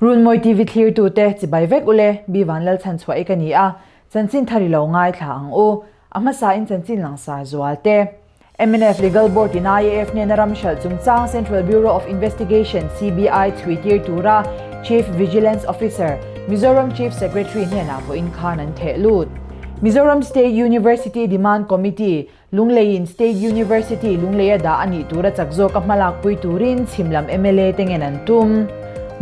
Runmawi TV thlirtute chibai vek ule, Bi Vanlalchhan chhuah i ka ni a, chanchin thar i lo ngaithla ang u. A hmasain chanchin langsar zual te. Mnf Legal Board in IAF hnena ram hralh chungchang Central Bureau of Investigation, CBI, chhui tir tura Chief Vigilance Officer, Mizoram Chief Secretary hnenah vawiin khan an theh lut. Mizoram State University Demand Committee, Lungleiin State University Lungleia dah a nih tura chak zawka hmalakpui turin chhim lam mla te ngen an tum.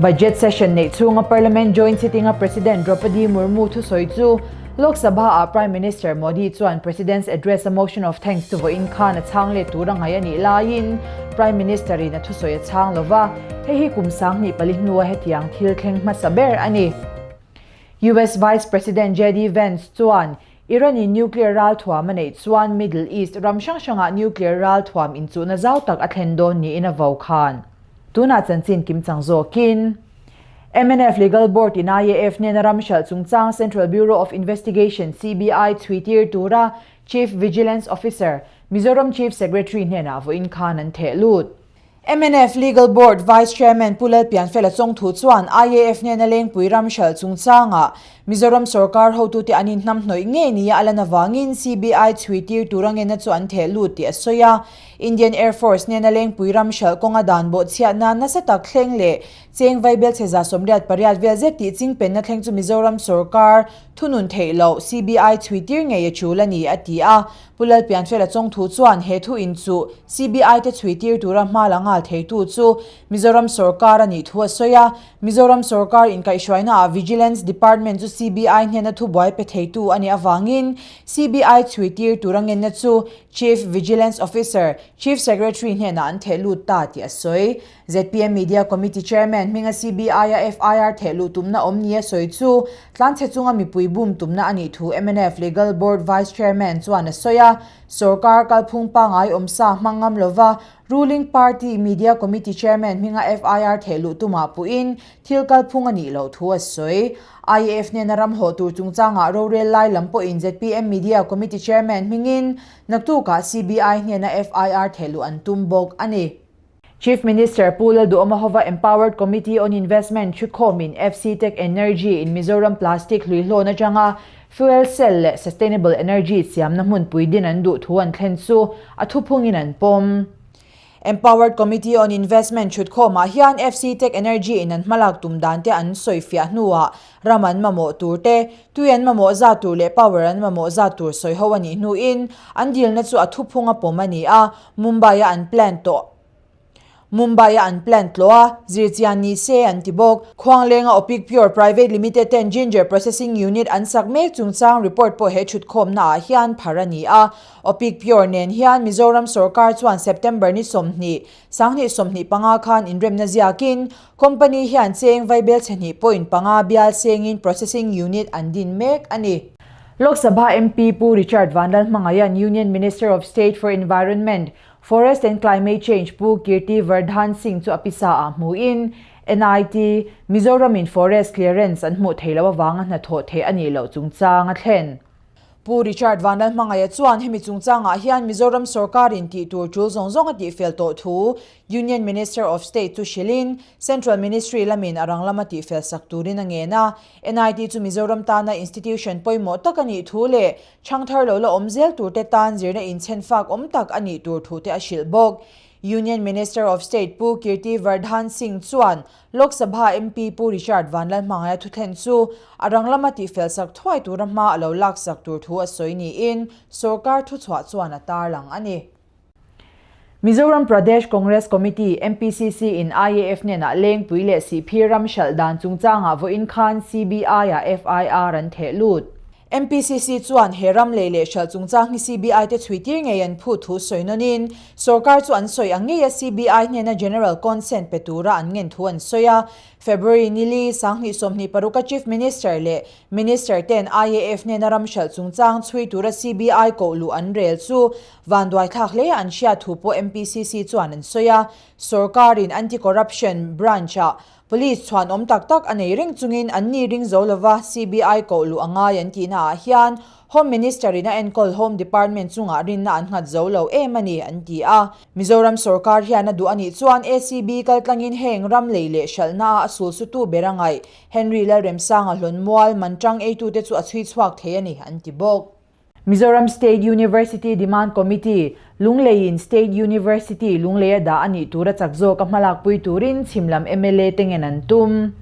Budget session neih chhunga Parliament Joint Sitting-a President Droupadi Murmu thusawi chu Lok Sabha-ah Prime Minister Modi chuan President's Address a motion of thanks chu vawiin khan a chhang let tur a ngaih a nih laiin Prime Minister-in a thusawi a chhang lo va, hei hi kum 2004 hnua hetiang thil thleng hmasa ber a ni. US Vice President JD Vance chuan Iran-in nuclear ralthuam a neih chuan Middle East ram hrang hrangah nuclear ralthuam inchuhna zau tak a thlen dawn niin a vo khan. Tunah chanchin kimchang zawkin Mnf Legal Board in IAF hnena ram hralh chungchang Central Bureau of Investigation, CBI, chhui tir tura Chief Vigilance Officer, Mizoram Chief Secretary hnenah vawiin khan an theh lut. Mnf Legal Board Vice Chairman Pu Lalpianfela Chawngthu chuan IAF hnena Lengpui ram hralh chungchangah Mizoram sorkar hotute an inhnamhnawih ngei nia a lan avangin CBI chhui tir tura ngenna chu an theh lut tih a sawi a. Indian Air Force hnena Lengpui ram hralh kawnga dan bawhchhiatna nasa tak thleng leh cheng vaibelchhe 98 vel zet tih chingpenna thleng chu Mizoram sorkar thunun theih loh CBI chhui tir ngei a tul a ni, a ti a. Pu Lalpianfela Chawngthu chuan he thu in chu CBI te chhui tir tura hma la nghal theitu chu Mizoram sorkar a nih thu a sawi a. Mizoram sorkar inkaihhruaina ah Vigilance Department chu CBI hnena thubuai pe theitu a nih avangin CBI chhui tir tura ngenna chu Chief Vigilance Officer, Chief Secretary hnenah an theh lut ta tih a sawi. Zpm Media Committee Chairman hminga CBI-a FIR theh luh tumna awm nia sawi chu tlanchhe chunga mipui bum tumna a nih thu mnf Legal Board Vice Chairman chuan a sawi a. Sorkar kalphung pangngai awmsa hmang ngam lova Ruling Party Media Committee Chairman hminga FIR theh luh tumah puhin thil kalphung a nih loh thu a sawi. IAF hnena ram hawh tur chungchangah rorel lai lam pawhin zpm Media Committee Chairman hmingin naktukah CBI hnena FIR theh luh an tum bawk a ni. Chief Minister Pu Lalduhoma hova Empowered Committee on Investment thukhawmin FC Tech Energy in Mizoram Plastic hluihlawn atanga Fuel Cell leh Sustainable Energy siamna hmunpui din an duh thu an thlen chu a thuphungin an pawm. Empowered Committee on Investment thutkhawmah hian FC Tech Energy in an hmalak tum dan te an sawi fiah hnuah ram an mamawh tur te, tui an mamawh zat tur leh power an mamawh zat tur sawi ho a nih hnuin an dilna chu a thuphung a pawm a ni a, Mumbai-a an plan tawh Mumbai-a an plan tlawh a, zirchian ni se an ti bawk. Khuanglenga Opic Pure Private Limited ten Ginger Processing Unit an sak mek chungchang report pawh he thutkhawmna ah hian phar a ni a. Opic Pure nen hian Mizoram sorkar chuan September ni 20, 2025 khan inremna ziakin company hian cheng vaibelchhe hnih point panga bial sengin processing unit an din mek a ni. Lok Sabha MP Pu Richard Vanlalhmangaia'n Union Minister of State for Environment, Forest and Climate Change Pu Kirti Vardhan Singh chu a pisa ah hmuin NIT, Mizoram in Forest Clearance an hmuh theih loh avanga hnathawh theih a nih loh chungchang a thlen. Pu Richard Vanlalhmangaia chuan hemi chungchangah hian Mizoram sorkarin tih tur tul zawng zawng a tihfel tawh thu Union Minister of State chu hrilhin Central Ministry lamin a rang lama tihfel sak turin a ngen a. NIT chu Mizoram tana institution pawimawh tak a nih thu leh Chhangthar lo la awm zel turte tan zirna inchhenfak awm tak a nih tur thute a hrilh bawk. Union Minister of State Pu Kirti Vardhan Singh chuan Lok Sabha MP Pu Richard Vanlalhmangaia thuthlen chu a rang lama tihfel sak thuai tura hma a lo laksak tur thu a sawi niin sorkar thuchhuah chuan a tarlang a ni. Mizoram Pradesh Congress Committee, MPCC, in IAF hnenah Lengpui leh Sihphir ram hralh dan chungchangah vawiin khan CBI-ah FIR an theh lut. MPCC chuan he ram lei leh hralh chungchang hi CBI te chhui tir ngei an phut thu sawi nawnin sorkar chu an sawi ang ngeia CBI hnena General Consent pe tura an ngen thu an sawi a. February ni li, 2026 a Chief Minister leh Minister ten IAF hnena ram hralh chungchang chhui tura CBI koh luh an rel chu Vanduai thlak hle an hriat thu pawh MPCC chuan an sawi a, sorkarin Anti-Corruption Branch-ah Police chhuanawm tak tak a nei reng chungin an ni ring zo lova CBI koh luh a ngai an tihna ah hian Home Minister in a enkawl Home Department chungah rinna an nghat zo lo em a ni an ti a. Mizoram sorkar hian a duh a nih chuan ACB kaltlangin heng ram lei leh hralhna ah a sulsutu ber a ngaih Henry Lalremsanga hlawnmual manṭang eitute chu a chhui chhuak thei a ni an ti bawk. Mizoram State University Demand Committee, Lungleiin State University Lungleia dah a nih tura chak zawka hmalakpui turin chhim lam mla te ngen an tum.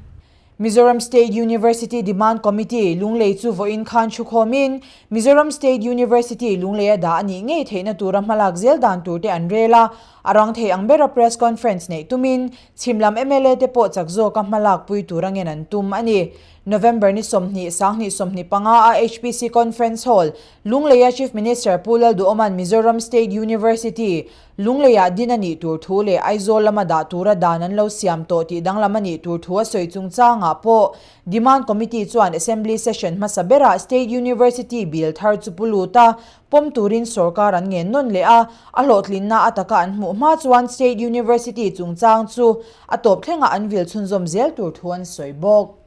Mizoram State University Demand Committee, Lunglei chu vawiin khan thukhawmin Mizoram State University Lungleia dah a nih ngei theihna tura hmalak zel dan tur te an rel a, a rang thei ang bera press conference neih tumin chhim lam mla te pawh chak zawka hmalakpui tura ngen an tum a ni. November ni 20, 2025 a HPC Conference Hall, Lungleia Chief Minister Pu Lalduhoma'n Mizoram State University, Lungleiah din a nih tur thu leh Aizawl lama dah tura dan an lo siam tawh tih danglam a nih tur thu a sawi chungchangah pawh Demand Committee chuan Assembly Session hmasa berah State University Bill thar chu pu lut a, pawm turin sorkar an ngen nawn leh a, a hlawhtlinna a taka an hmuh hma chuan State University chungchang chu a tawp thlengah an vil chhunzawm zel tur thu an sawi bawk.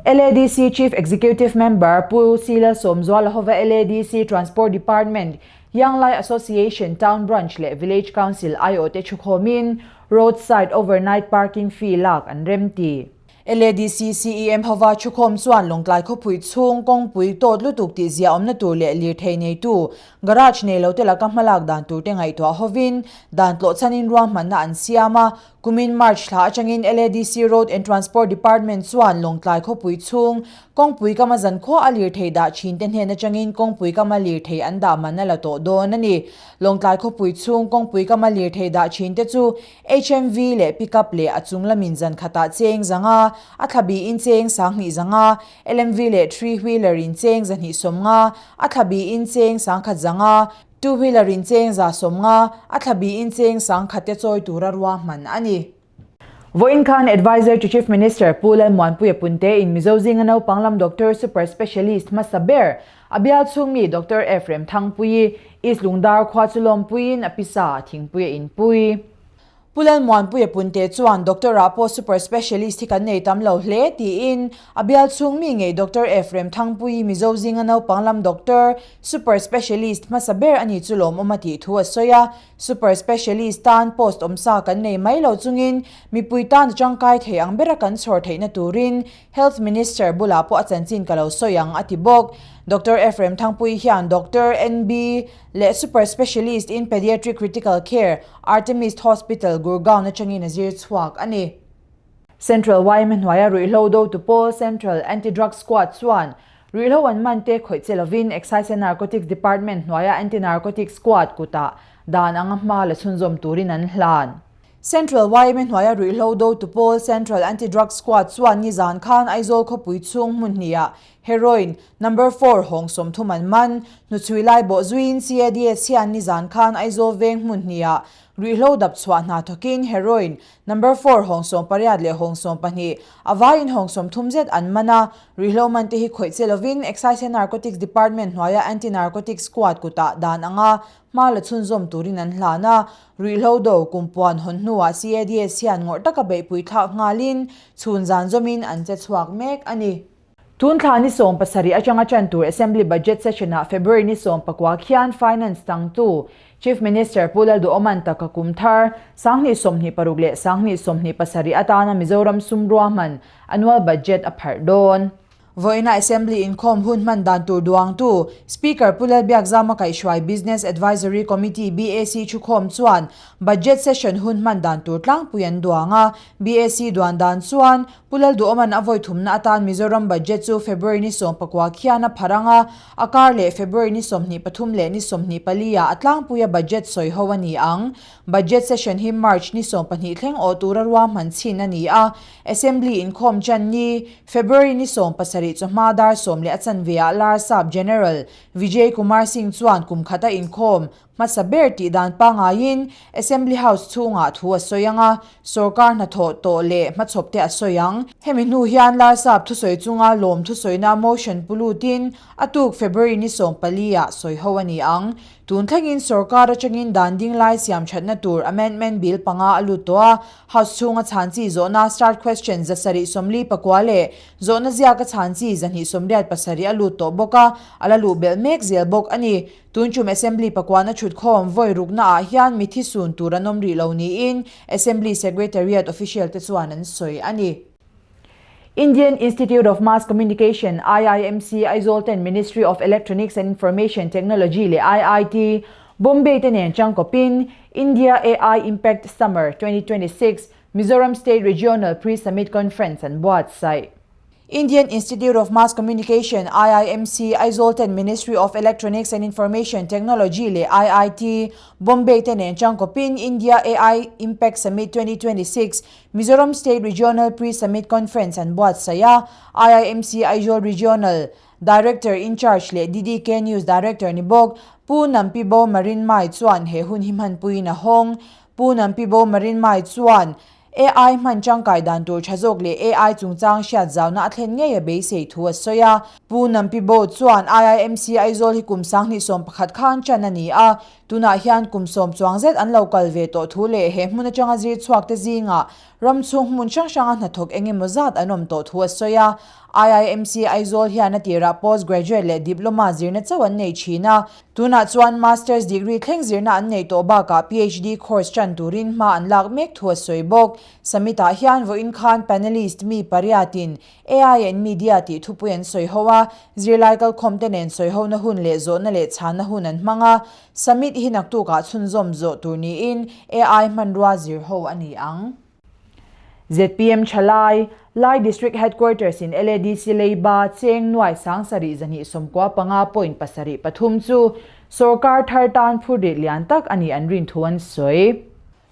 LADC Chief Executive Member Pu Sila Sawmzuala hova LADC Transport Department, Young Lai Association Town Branch leh Village Council aiawhte thukhawmin Roadside Overnight Parking Fee lak an remti. LADC CEM hova thukhawm chuan Lawngtlai khawpui chhung kawngpui tawt lutuk tih zia awmna tur leh lirthei neitu garage nei lote laka hmalak dan turte ngaihtuah hovin dan tlawhchhanin ruahmanna an siam a. Kumin March thla atangin LADC Road and Transport Department chuan Lawngtlai khawpui chhung kawngpui kama zankhua a lirthei dah thinte hnen atangin kawngpui kama lirthei an dah man a la tawh dawn a ni. Lawngtlai khawpui chhung kawngpui kama lirthei dah thinte chu HMV leh pickup leh a chung lamin zan khatah cheng zanga, a thlabi in cheng 2000 zanga, LMV leh three wheeler in cheng 200 sawmnga, a thlabi in cheng 1000 zanga, two wheeler in cheng 150, a thlabi in cheng 1000 te chawi tura ruahman a ni. Vawiin khan Adviser to Chief Minister Pu Lalmuanpuia Punte in Mizo zinga naupang lam Doctor Super Specialist hmasa ber a bial chhung mi Doctor Ephraim Thangpuii, East Lungdar khua chu lawmpuiin a pisa a thingpui a inpui. Pu Lalmuanpuia Punte chuan Doctor ah pawh Super Specialist hi kan nei tam lo hle tiin a bial chhung mi ngei Doctor Ephraim Thangpuii Mizo zinga naupang lam Doctor Super Specialist hmasa ber a ni chu lawmawm a tih thu a sawi a. Super Specialist tan post awmsa kan nei mai lo chungin mipui tan a tangkai thei ang bera kan chhawr theihna turin Health Minister bulah pawh a chanchin ka lo sawi ang a ti bawk. Doctor Ephraim Thangpui hian Doctor NB leh Super Specialist in Pediatric Critical Care, Artemis Hospital, Gurgaon atangin a zir chhuak a ni. Central yma hnuaia ruihhlo dotu pawl Central Anti-Drug Squad chuan ruihhlo an man te khawih che lovin Excise and Narcotics Department hnuaia Anti-Narcotics Squad kutah dan anga hma la chhunzawm turin an hlan. Central yma hnuaia ruihhlo dotu pawl Central Anti-Drug Squad chuan nizan khan Aizawl khawpui chhung hmun hniah heroin number four hawng 30 an man. Hnuchhui lai bawh zuiin CADS hian nizan khan Aizawl veng hmun hniah ruihhlo dap chhuah hna thawkin heroin number four hawng 18 leh hawng 12 a vaiin hawng 30 zet an man a. Ruihhlo man te hi khawih che lovin Excise and Narcotics Department hnuaia Anti-Narcotics Squad kutah dan anga Hma la chhunzawm turin an hlan a, ruihhlo do kum puan hawn hnuah CADS hian ngawrh taka beihpui thlak nghalin chhun zan zawmin an che chhuak mek a ni. Tun thla ni 17 atanga ṭan tur Assembly Budget Session-ah February ni 19 khian Finance tangtu Chief Minister Pu Lalduhoman taka kum thar 2026 leh 2027 atana Mizoram sum ruahman Annual Budget a pharh dawn. Vawiina Assembly inkhawm hun hman dan tur duangtu Speaker Pu Lalbiakzama kaihhruai Business Advisory Committee, BAC, thukhawm chuan Budget Session hun hman dan tur tlangpui an duang a. BAC duan dan chuan Pu Lalduhawma'n a vawi thumna atan Mizoram Budget chu February ni 19 khian a pharh ang a, a kar leh February ni 23 leh ni 24 ah a tlangpuia Budget sawi ho a ni ang. Budget Session hi March ni 12 thleng awh tura ruahman chhin a ni a. Assembly inkhawm chan ni, February ni 17 chawhma dar 10 leh a chanve ah Larsap General Vijay Kumar Singh chuan kum khata inkhawm Hmasa ber tih dan pangaiin Assembly House chhungah thu a sawi ang a, sorkar hnathawh tawh leh hmachhawp te a sawi ang. Hemi hnu hian Larsap thusawi chunga lawm thusawina motion pu lutin a tuk February ni 14 ah sawi ho a ni ang. Tun thlengin sorkar atangin dan ding lai siam thatna tur amendment bill panga a lut tawh a, House chhunga chhan chi zawhna start question 749 leh zawhna ziaka chhan chi 287 a lut tawh bawk a, a la luh belh mek zel bawk a ni. Tun tum Assembly pakuana thutkhawm vawi rukna ah hian mithi sun tur an awm rih lo niin Assembly Secretariat official te chuan an sawi a ni. Indian Institute of Mass Communication, IIMC, Aizawl ten Ministry of Electronics and Information Technology leh IIT, Bombay te nen changkawpin India AI Impact Summer 2026 Mizoram State Regional Pre-Summit Conference an buatsaih. Indian Institute of Mass Communication, IIMC, Aizawl ten Ministry of Electronics and Information Technology leh IIT, Bombay te nen changkawpin India AI Impact Summit 2026, Mizoram State Regional Pre-Summit Conference an buatsaih a, IIMC Aizawl Regional Director in Charge leh DDK News Director ni bawk Pu Nampibo Marinmai chuan he hun hi hmanpuiin a hawng. Pu Nampibo Marinmai chuan AI hman tangkai dan tur tha zawk leh AI chungchang hriat zauna a thlen ngei a beisei thu a sawi a. Pu Nampibo chuan IIMC Aizawl hi kum 2011 khan ṭan a ni a, tunah hian kum sawm chuang zet an lo kal ve tawh thu leh he hmun atanga zir chhuak te zingah ram chhung hmun hrang hranga hnathawk eng emaw zat an awm tawh thu a sawi a. IIMC Aizawl hian a tirah post graduate leh diploma zirna chauh an nei thin a, Tunah chuan Masters degree thleng zirna an nei tawh bakah PhD course ṭan turin hma an lak mek thu a sawi bawk. Summit-ah hian vawiin khan panelist mi pariatin AI and Media tih thupui an sawi ho a, zirlai kalkhawmte nen sawi hona hun leh zawhna leh chhanna hun an hmang a. Summit hi naktukah chhunzawm zawh tur niin AI hmanrua zir ho a ni ang. Zpm Thalai, Lai District Headquarters in LADC leiba cheng nuai 7295 point pasarih pathum chu sorkar thar tan phurrit lian tak a nih an rin thu an sawi.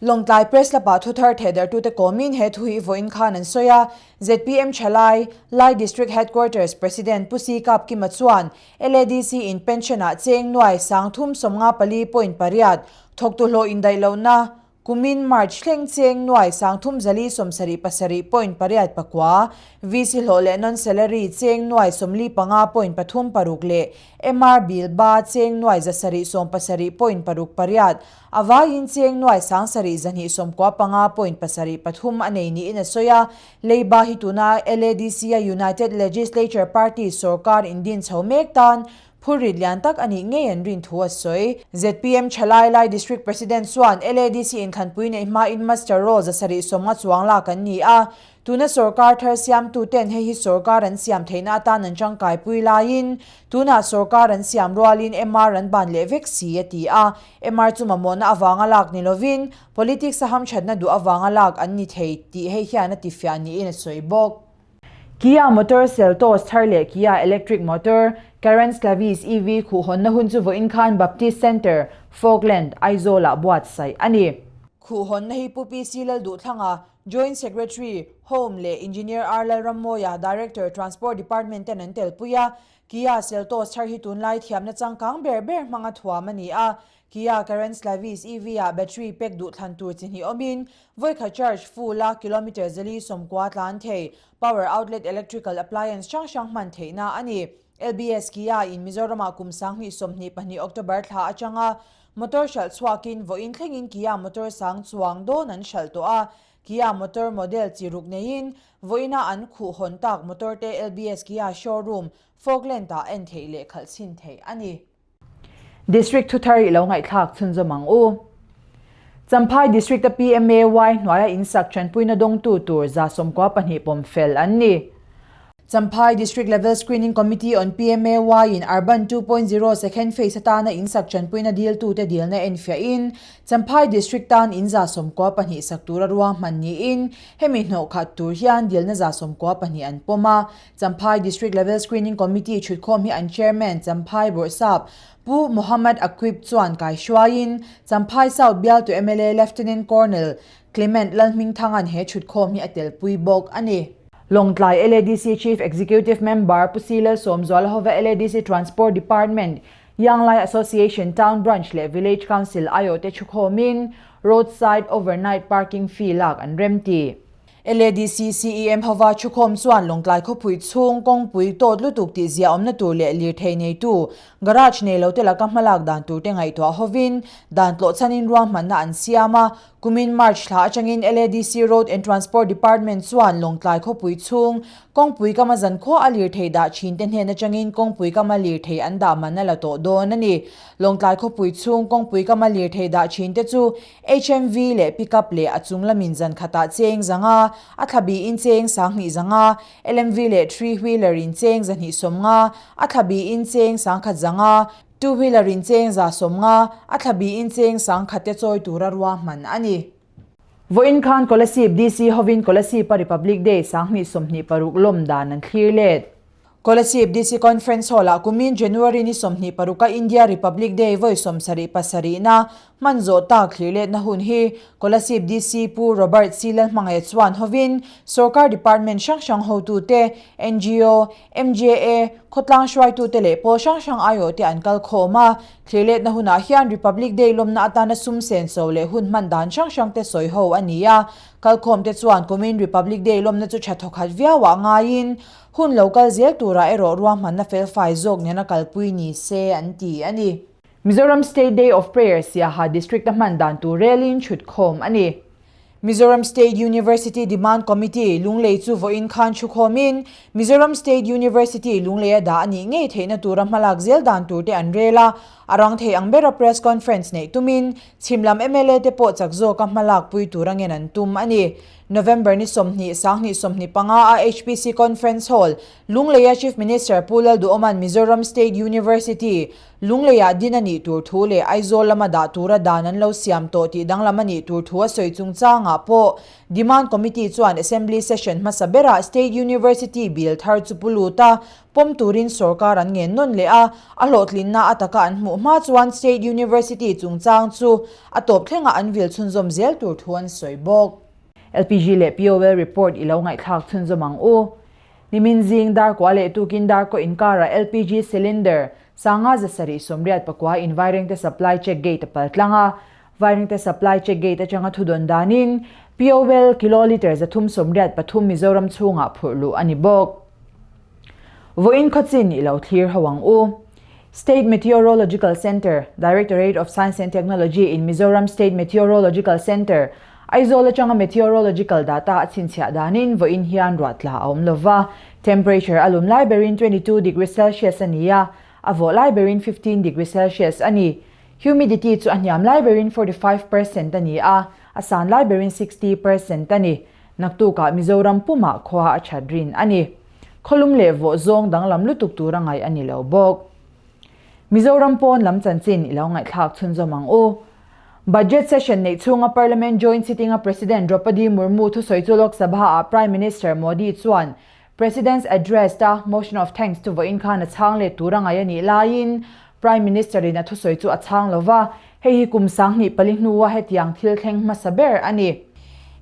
Lawngtlai Press Club ah thuthar thehdarhtute kawmin he thu hi vawiin khan an sawi a, zpm Thalai, Lai District Headquarters President Pu Si Kap Kima chuan LADC in pension ah cheng nuai 354 point pariat thawktu hlawh indaih lohna Kumin March thleng cheng nuai 30 70 pasarih point pariat pakua, VC hlawh leh non-salary cheng nuai 45 point pathum paruk leh MR bill ba cheng nuai 7 70 point paruk pariat, a vaiin cheng nuai 7 295 point pasarih pathum a nei niin a sawi a. Leiba hi tuna LADC-a United Legislature Party sorkar indin chho mek tan Phurrit lian tak a nih ngei an rin thu a sawi. Zpm Thalai Lai District President chuan LADC inthlanpui neih hmain Muster Roll 750 chuang lak an ni a, tuna sorkar thar siamtuten hei hi sorkar an siam theihna atan an tangkaipui laiin tunah sorkar an siam rualin MR an ban leh vek si a ti a. MR chu mamawhna avanga lak ni lovin politics a hamthatna duh avanga lak an ni thei tih hei hian a tifiah niin a sawi bawk. Kia motor Seltos thar leh Kia electric motor Carens Clavis EV khuhhawnna hun chu vawiin khan Baptist Centre, Falkland, Aizawl-ah buatsaih a ni. Khuhhawnna hi Pu PC Lalduhthlanga, Joint Secretary, Home leh Engineer R Lalrammawia, Director, Transport Department ten an telpui a. Kia Seltos thar hi tunlai thiamna changkang ber ber hmanga thuam a ni a. Kia Carens Clavis EV-ah battery pack duh thlan tur chi hnih awmin, vawikhat charge full a kilometre zali sawmkua tlan thei, power outlet electrical appliance hrang hrang hman theihna a ni. LBS Kia in Mizoramah kum 2022 October thla atanga motor hralh chhuakin vawiin thlengin Kia motor sang chuang dawn an hralh tawh a, Kia motor model chi ruk neiin vawiina an khuh hawn tak motor te LBS Kia showroom Falkland-ah en theih leh khalh chhin theih a ni. District thuthar i lo ngaihthlak chhunzawm ang u. Champhai District a PMAY hnuaia insak tanpuina dawngtu tur 92 pawm fel an ni. Champhai District Level Screening Committee on PMAY in Urban 2.0 second phase atana insak tanpuina diltute dilna enfiahin Champhai District tan in 92 sak tura ruahman niin hemi hnawhkhat tur hian dilna 92 an pawm a. Champhai District Level Screening Committee thutkhawm hi an Chairman Champhai Bawrhsap Pu Mohammad Aqib chuan kai hruaiin Champhai South bialtu mla Lieutenant Colonel Clement Lalhmingthanga'n he thutkhawm hi a telpui bawk a ni. Lawngtlai LADC Chief Executive Member Pu Si Lalsawmzuala hova LADC Transport Department. Young Lai Association Town Branch leh Village Council aiawhte thukhawmin Roadside Overnight Parking Fee lak an remti. LADC CEM hova thukhawm chuan Lawngtlai khawpui chhung kawngpui tawt lutuk tih zia awmna tur leh lirthei neitu garage nei lote laka hmalak dan turte ngaihtuah hovin dan tlawh chhanin ruahmanna an siam a. Kumin March thla atangin LADC Road and Transport Department chuan Lawngtlai khawpui chhung kawngpui kama zankhua a lirthei dah thinte hnen atangin kawngpui kama lirthei an dah man a la tawh dawn a ni. Lawngtlai khawpui chhung kawngpui kama lirthei dah thinte chu HMV leh pickup leh a chung lamin zan khatah cheng zanga, a thla biin cheng 2000 zanga, LMV leh three wheeler in cheng 200 sawmnga, a thla biin cheng 1000 zanga, two wheeler in cheng 150, a thla biin cheng 1000 te chawi tura ruahman a ni. Vawiin khan Kolasib DC hovin Kolasib-a Republic Day 2026 lawm dan an thlir let. Kolasib DC Conference Hall-ah kumin January ni 26 a India Republic Day vawi 77 na hman zawh tak thlir letna hun hi Kolasib DC Pu Robert C Lalhmangaih chuan hovin Sorkar Department hrang hrang hotute, ngo, MJA, khawtlang hruaitute leh pawl hrang hrang aiawhte an kal khawm a. Thlir letna hunah hian Republic Day lawmna atana sum senso leh hun hman dan hrang hrangte sawi ho a ni a. Kalkhawmte chuan kumin Republic Day lawmna chu tha thawkhat viauah ngaiin Hun lo kal zel turah erawh ruahmanna felfai zawk nena kalpui ni se an ti a ni. Mizoram State Day of Prayer Siaha District-a hman dan tur relin chhutkhawm a ni. Mizoram State University Demand Committee, Lunglei chu vawiin khan chhukhawmin Mizoram State University Lungleia dah a nih ngei theihna tura hmalak zel dan turte an rel a, a rang thei ang bera press conference neih tumin chhim lam mla te pawh chak zawka hmalak pui tura ngen an tum a ni. November ni 20, 2025 a HPC Conference Hall, Lungleia Chief Minister Pu Lalduhoma'n Mizoram State University, Lungleiah din a nih tur thu leh Aizawl lama dah tura dan an lo siam tawh tih danglam a nih tur thu a sawi chungchangah pawh Demand Committee chuan Assembly Session hmasa berah State University Bill thar chu pu lut a, pawm turin sorkar an ngen nawn leh a, a hlawhtlinna a taka an hmuh hma chuan State University chungchang chu a tawp thlengah an vil chhunzawm zel tur thu an sawi bawk. LPG leh POL report i lo ngaihthlak chhunzawm ang u. Nimin zing dar kua leh tukin dar kaw inkarah LPG cylinder 5,789 in Vairengte supply check gate a pal tlang a. Vairengte supply check gate atanga thudawn danin POL kilolitre 383 Mizoram chhungah phurh luh a ni bawk. Vawiin khawchin i lo thlir ho ang u. State Meteorological Centre, Directorate of Science and Technology in Mizoram State Meteorological Centre, Aizawl atanga meteorological data a chhinchhiah danin vawiin hian ruah tla a awm lova. Temperature a lum lai berin 22 degree Celsius a ni a, a vawh lai berin 15 degree Celsius a ni. Humidity chu a hniam lai berin 45% a ni a, a san lai berin 60% a ni. Naktukah Mizoram pumah khua a that rin a ni. Khawlum leh vawh zawng danglam lutuk tura ngaih a ni lo bawk. Mizoram pawn lam chanchin i lo ngaihthlak chhunzawm ang u. Budget session neih chhunga Parliament joint sitting-a President Droupadi Murmu thusawi chu Lok Sabha-ah Prime Minister Modi chuan President's Address-a motion of thanks chu vawiin khan a chhang let tura ngaih a nih laiin Prime Minister-in a thusawi chu a chhang lo va, hei hi kum 2004 hnua hetiang thil thleng hmasa ber a ni.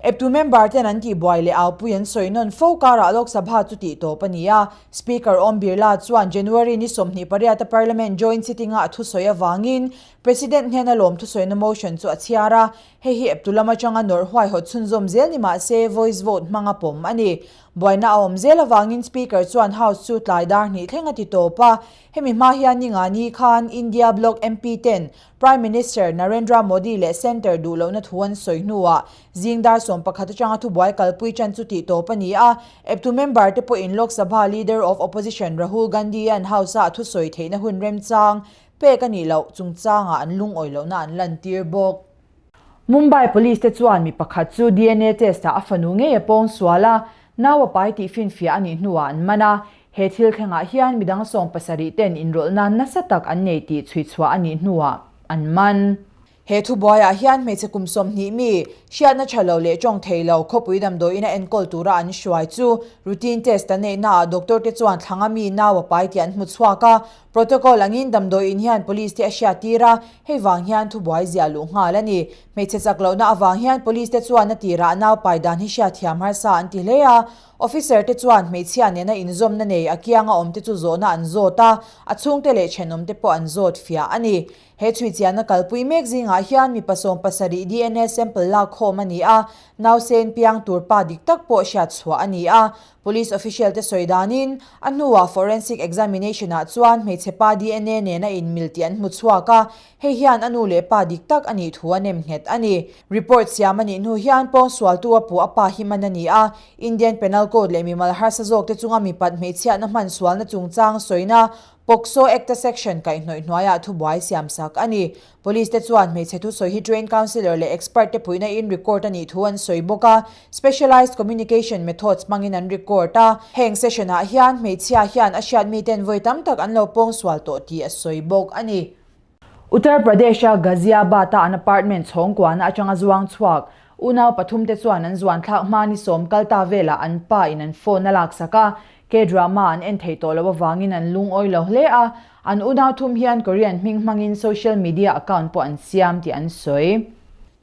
Eptu member ten an tihbuai leh aupui an sawi nawn fo karah Lok Sabha chu tih tawp a ni a. Speaker Om Birla chuan January ni 28 a Parliament joint sitting-a a thusawi avangin President hnena lawm thusawina motion chu a chhiar a, hei hi eptu lam atanga nawrh huaihawt chhunzawm zel ni mah se voice vote hmanga pawm a ni. Buaina a awm zel avangin Speaker chuan House chu tlai dar hnih thleng a ti tawp a, hemi hma hian ni nga ni khan India Bloc MP ten Prime Minister Narendra Modi leh Centre duh lohna thu an sawi hnuah zing dar 11 atanga thubuai kalpui tan chu tih tawp a ni a, eptu member te pawhin Lok Sabha Leader of Opposition Rahul Gandhi-a'n House-a a thusawi theihna hun remchang pek a nih loh chungchangah an lungawi lohna an lantir bawk. Mumbai Police te chuan mi pakhat chu DNA test ah a fanu ngei a pawng sual a, nau a pai tih finfiah a nih hnuah an man a. He thil thlengah hian midang 70 ten inrawlhna nasa tak an nei tih chhuichhuah a nih hnuah an man. He thubuaiah hian hmeichhe kum 20 mi, hriatna tha lo leh tawng thei lo khawpui damdawiin a enkawl tura an hruai chu routine test an neihnaah doctor te chuan thlanga mi nau a pai tih an hmu chhuak a. Protocol angin damdawiin hian police te a hriattir a, hei vang hian thubuai ziah luh nghal a ni. Hmeichhe chak lohna avang hian police te chuan a tirah nau pai dan hi hriatthiam harsa an ti hle a. Officer te chuan hmeichhia nena inzawmna nei a kianga awmte chu zawhna an zawt a, a chhungte leh thenawmte pawh an zawt fiah a ni. He chhuichianna kalpui mek zingah hian mipa 70 dna sample lak khawm a ni a, nausen piang tur pa dik tak pawh hriat chhuah a ni a. Police official te sawi danin, a hnuah forensic examination ah chuan hmeichhe pa dna nena inmil tih an hmu chhuak a, hei hian a nu leh pa dik tak a nih thu a nem nghet a ni. Report siam a nih hnu hian pawngsualtu a puh a pa hi man a ni a, Indian Penal Code leh mimal harsa zawk te chunga mipat hmeichhiatna hman sualna chungchang sawina POCSO Act-a section kaihhnawih hnuaiah thubuai siamsak a ni. Police te chuan hmeichhe thusawi hi trained counsellor leh expert te puihna in record a nih thu an sawi bawk a, specialised communication methods hmangin an record a. Heng session ah hian hmeichhia hian a hriat miten vawi tam tak an lo pawngsual tawh tih a sawi bawk a ni. Uttar Pradesh-a Ghaziabad-a an apartment chhawngkuahna atanga zuang chhuak unau pathumte chuan an zuan thlak hma ni sawm kal ta velah an pa in an phone a laksak a, K-drama an en theih tawh loh avangin an lungawi lo hle a, an unau thum hian Korean hming hmangin social media account pawh an siam tih an sawi.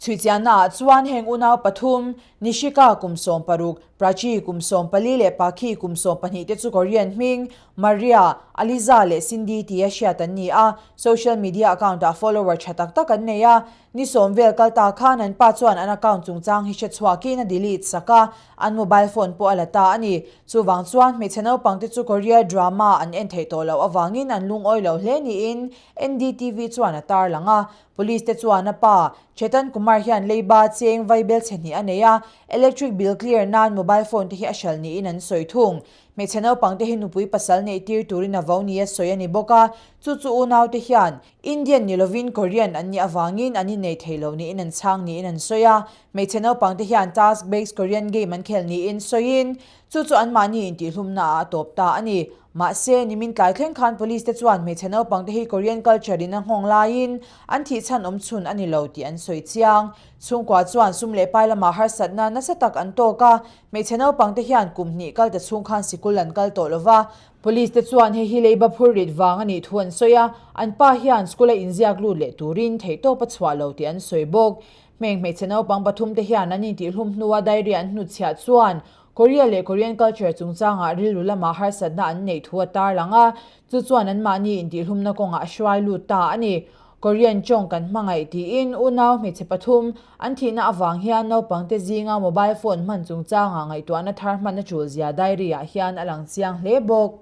Chhuichianna ah chuan heng unau pathum, Nishika kum 16, Prachi kum 14 leh Pakhi kum 12 te chu Korean hming, Maria, Aliza leh Cindy tia hriat an ni a, social media account ah follower tha tak tak an nei a. Ni sawm vel kal ta khan an pa chuan an account chungchang hi hre chhuakin a delete sak a, an mobile phone pawh a la ta a ni. Chuvang chuan hmeichhe naupang te chu Korea drama an en theih tawh loh avangin an lungawi lo hle niin NDTV chuan a tarlang a. Police te chuan a pa, Chetan Kumar hian leiba cheng vaibel chhe hnih a nei a, electric bill clear nan mobile phone te hi a hralh niin an sawi thung. Hmeichhe naupang te hi nupui pasal neih tir turin a vo nia sawi a ni bawk a, chu chu unau te hian Indian ni lovin Korean an nih avangin an innei thei lo niin an chhang niin an sawi a, hmeichhe naupang te hian task based Korean game an khel niin sawiin chu chu anmahni intihhlumna ah a tawp ta a ni. Mahse, nimin tlai thleng khan police te chuan hmeichhe naupang te hi Korean culture in a nghawng laiin an thih chhan awm chhun a ni lo tih an sawi chiang. Chhungkua chuan sum leh pai lamah harsatna nasa tak an tawk a, hmeichhe naupang te hian kum hnih kal ta chhung khan sikul an kal tawh lova, Police te chuan hei hi leiba phur rit vang a nih thu an sawi a, an pa hian school a inziak lut leh turin theihtawp a chhuah lo tih an sawi bawk. Hmeng hmeichhe naupang pathum te hian an intihhlum hnua diary an hnutchhiah chuan Korea leh Korean culture chungchangah rilru lamah harsatna an neih thu a tarlang a, chu chuan anmahni intihhlumna kawngah a hruai lut ta a ni. Korean tawng kan hmangaih tiin unau hmeichhe pathum an thihna avang hian naupangte zinga mobile phone hman chungchangah ngaihtuahna thar hman a tul zia diary ah hian a lang chiang hle bawk.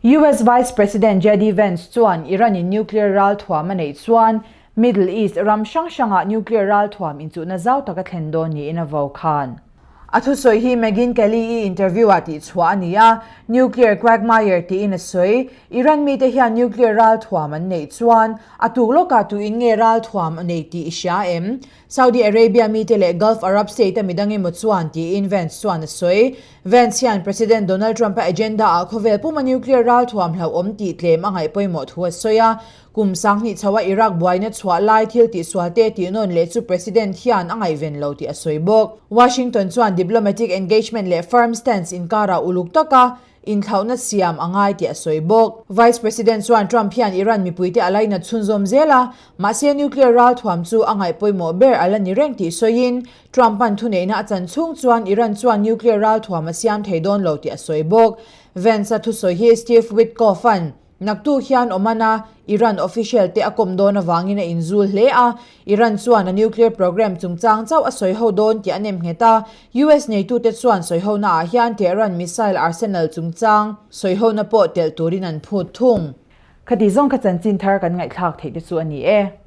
US Vice President JD Vance chuan Iran in nuclear ral thuam a neih chuan Middle East ram hrang hrangah nuclear ral thuam inchuhna zau tak a thlen dawn niin a vo khan. A thusawi hi Megyn Kelly-i interview-ah tihchhuah a ni a, nuclear quagmire tiin a sawi. Iran mite hian nuclear ralthuam an neih chuan a tuk lawkah tuin nge ralthuam a nei tih i hria em? Saudi Arabia mite leh Gulf Arab state-a midang emaw chuan tiin Vance chuan a sawi. Vance hian President Donald Trump-a agenda-ah khawvel puma nuclear ralthuam hlauhawm tih tlem a ngaih pawimawh thu a sawi a, Kum 2000 chhoa Iraq buaina chhuah lai thil tihsualte tihnawn leh chu President hian a ngaihven lo tih a sawi bawk. Washington chuan diplomatic engagement leh firm stance inkarah uluk taka inthlauhna siam a ngai tih a sawi bawk. Vice President chuan Trump hian Iran mipuite a lainat chhunzawm zel a, mahse nuclear ralthuam chu a ngaih pawimawh ber a la ni reng tih sawiin Trump-a'n thuneihna a chan chhung chuan Iran chuan nuclear ralthuam a siam thei dawn lo tih a sawi bawk. Vance-a thusawi hi Steve Witkoff-a'n Naktuk hian Oman-a Iran official te a kawm dawn avangin a inzul hle a, Iran chuan a nuclear program chungchang chauh a sawi ho dawn tih a nem nghet a, US neitute chuan sawihona ah hian Tehran missile arsenal chungchang sawihona pawh telh turin an phut thung. Khati zawng kha chanchin thar kan ngaihthlak theih te chu a ni e.